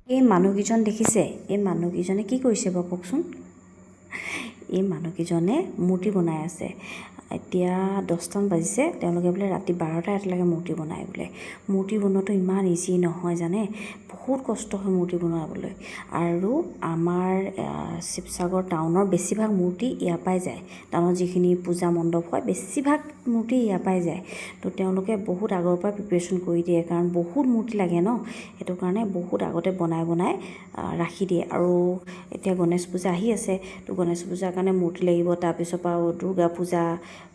এই মানুহকেইজন দেখিছে? এই মানুহকেইজনে কি কৰিছে বাৰু কওকচোন। এই মানুহকেইজনে মূৰ্তি বনাই আছে। এতিয়া 10টামান বাজিছে। তেওঁলোকে বোলে ৰাতি 12টা 1টালৈকে মূৰ্তি বনায় বোলে। মূৰ্তি বনোৱাটো ইমান ইজি নহয় জানে, বহুত কষ্ট হয় মূৰ্তি বনাবলৈ। আৰু আমাৰ শিৱসাগৰ টাউনৰ বেছিভাগ মূৰ্তি ইয়াৰ পৰাই যায়। টাউনত যিখিনি পূজা মণ্ডপ হয়, বেছিভাগ মূৰ্তি ইয়াৰ পৰাই যায়। তো তেওঁলোকে বহুত আগৰ পৰা প্ৰিপেৰেশ্যন কৰি দিয়ে, কাৰণ বহুত মূৰ্তি লাগে ন, সেইটো কাৰণে বহুত আগতে বনাই বনাই ৰাখি দিয়ে। আৰু এতিয়া গণেশ পূজা আহি আছে, তো গণেশ পূজাৰ কাৰণে মূৰ্তি লাগিব। তাৰপিছৰ পৰা দুৰ্গা পূজা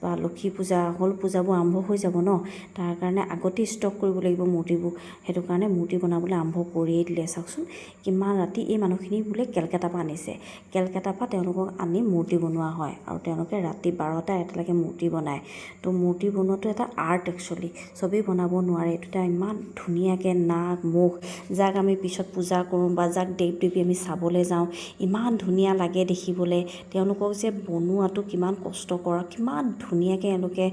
বা লক্ষী পূজা, সকলো পূজাবোৰ আৰম্ভ হৈ যাব ন, তাৰ কাৰণে আগতেই ষ্টক কৰিব লাগিব মূৰ্তিবোৰ। সেইটো কাৰণে মূৰ্তি বনাবলৈ আৰম্ভ কৰিয়েই দিলে। চাওকচোন কিমান ৰাতি। এই মানুহখিনি বোলে কেলকাতাৰ পৰা আনিছে। কেলকাতাৰ পৰা তেওঁলোকক আনি মূৰ্তি বনোৱা হয় আৰু তেওঁলোকে ৰাতি 12টা 1টালৈকে মূৰ্তি বনায়। তো মূৰ্তি বনোৱাটো এটা আৰ্ট একচুৱেলি, চবেই বনাব নোৱাৰে। এইটো এটা ইমান ধুনীয়াকৈ নাক মুখ, যাক আমি পিছত পূজা কৰোঁ বা যাক দেৱ দেৱী আমি চাবলৈ যাওঁ, ইমান ধুনীয়া লাগে দেখিবলৈ। তেওঁলোকক যে বনোৱাটো কিমান কষ্টকৰ, কিমান ধুনীয়াকৈ এওঁলোকে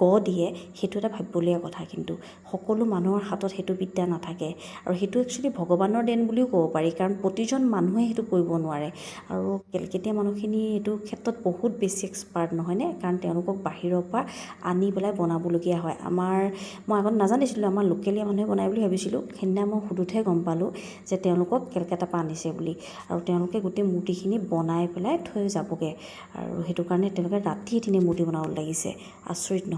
গঢ় দিয়ে, সেইটো এটা ভাবিবলগীয়া কথা। কিন্তু সকলো মানুহৰ হাতত সেইটো বিদ্যা নাথাকে আৰু সেইটো একচুৱেলি ভগৱানৰ দেন বুলিও ক'ব পাৰি, কাৰণ প্ৰতিজন মানুহে সেইটো কৰিব নোৱাৰে। আৰু কেলকেটীয়া মানুহখিনি এইটো ক্ষেত্ৰত বহুত বেছি এক্সপাৰ্ট নহয়নে, কাৰণ তেওঁলোকক বাহিৰৰ পৰা আনি পেলাই বনাবলগীয়া হয়। মই আগত নাজানিছিলোঁ, আমাৰ লোকেলীয়া মানুহে বনায় বুলি ভাবিছিলোঁ। সেইদিনা মই সোধোঁতেহে গম পালোঁ যে তেওঁলোকক কেলকাতাৰ পৰা আনিছে বুলি। আৰু তেওঁলোকে গোটেই মূৰ্তিখিনি বনাই পেলাই থৈ যাবগৈ আৰু সেইটো কাৰণে তেওঁলোকে ৰাতিয়ে দিনে মূৰ্তি বনাব লাগিছে। আচৰিত নহয়?